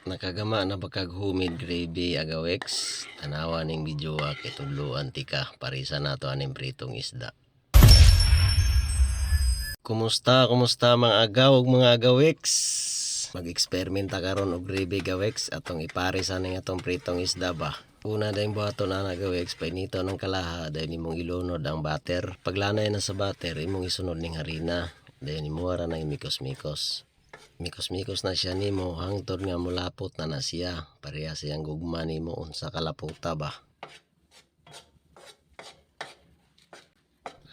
Nakagama na ba kag homemade gravy, agawex? Tanawa ning video kay tudloan tika parisa nato aning pritong isda. Kumusta, kumusta mga agaw ug mga agawex? Mag-experiment ta karon og gravy, gawex, atong ipares aning atong pritong isda ba. Una dayong buhaton ana, gawex, painito ng kalaha, dayon imong ilunod ang butter. Paglanay na sa butter, imong isunod ning harina. Dayon imo ra nang imikos-mikos. Mikos-mikos na siya nimo hangtod nga mulapot na na siya. Pareha siyang gugma nimo unsa kalaputa ba.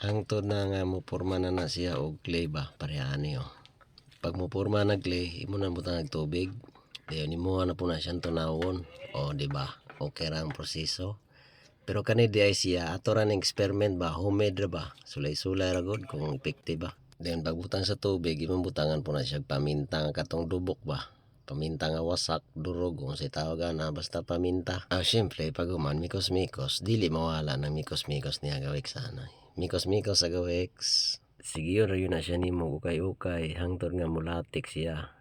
Hangtod na nga mupurma na na siya og clay ba, pareha ani oh. Pag mupurma na clay, imo na butang og tubig. Dayon imo na po na siyang tunawon. O, di ba? Okay ra ang proseso. Pero kani di ay siya ato ra ning experiment ba, homemade ra ba. Sulay-sulay ra gud kung epekte ba. Then pagbutang sa tubig, imong butangan po na siya paminta nga katong dubok ba. Paminta nga wasak, durog, kung unsay tawag ana, basta paminta. Ah, syempre, pag human, mikos-mikos, dili mawala ng mikos-mikos niya, gawex, ana. Mikos-mikos sa gawex. Sige yun, yun na siya nimo ukay-ukay, hangtod nga mulatik siya.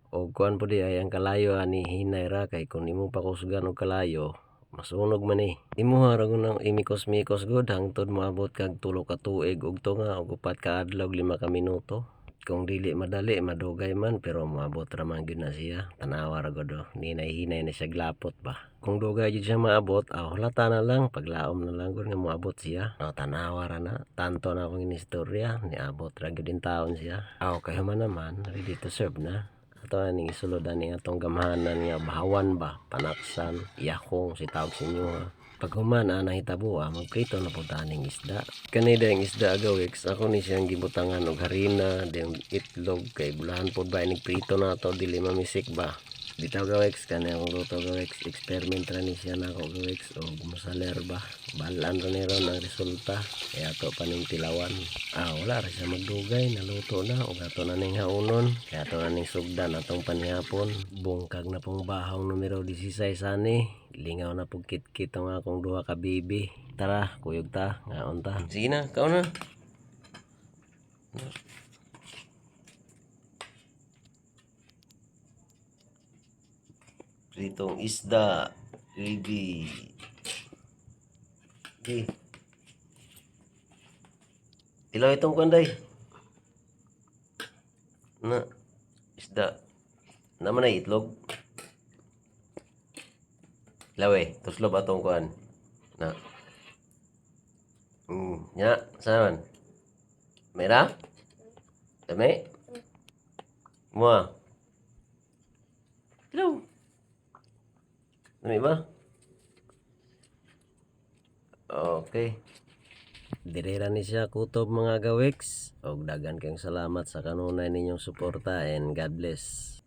O kuan po di ay ang kalayo ani hinay ra kay kung imo pakusgan og kalayo, masunog man eh. Imuha ra gud nang imikos-mikos gud hangtod moabot kag 3 ka tuig ug tunga og 4 ka adlaw ug 5 ka minuto. Kung dili madali, madugay man, pero moabot ra man gyud na siya. Tanawa ra gud oh, hinay-hinay na siya glapot ba. Kung dugay jud siya maabot, aw hulata na lang, paglaom na lang gud nga moabot siya. Aw, tanawa ra na, tanto na akong inistorya, niabot ra gyud taon siya. Aw, kay human naman, ready to serve na. Ato aning isulod ani atong gamhanan nga bahawan ba, panaksan, yakong si tawag sa inyo ha. Pag human ana hitabo, magprito na pud aning isda. Kani dayong isda, agawex, ako ni siyang gibutangan og harina, dayong itlog kay bulahan pod ba inig prito na to dili mamisik ba. Bitaw, gawex, kani akong luto, gawex, experiment ra ni siya nako, gawex, og musaler ba. Balaan ra ni ron ang resulta. Kaya ato pa ning tilawan. Ah, wala ra siya magdugay, naluto na ug ato na ning haunon. Kaya ato na ning sugdan atong panihapon. Bungkag na pong bahong numero 16 ani. Lingaw na pug kitkit ang akong duha ka bibi. Tara, kuyog ta, ngaon ta. Sige na, kaon na. Pritong isda, gravy. Okay. Tilaw itong kanday. Na, isda. Naman ay itlog. Tilaw eh, tuslob atong kuan. Na. Nya, saan man? Mera? Dami? Mua. Tilaw. Dami ba? Okay. Dire ra ni siya kutob, mga gawex. Og daghan kayong salamat sa kanunay ninyong suporta and God bless.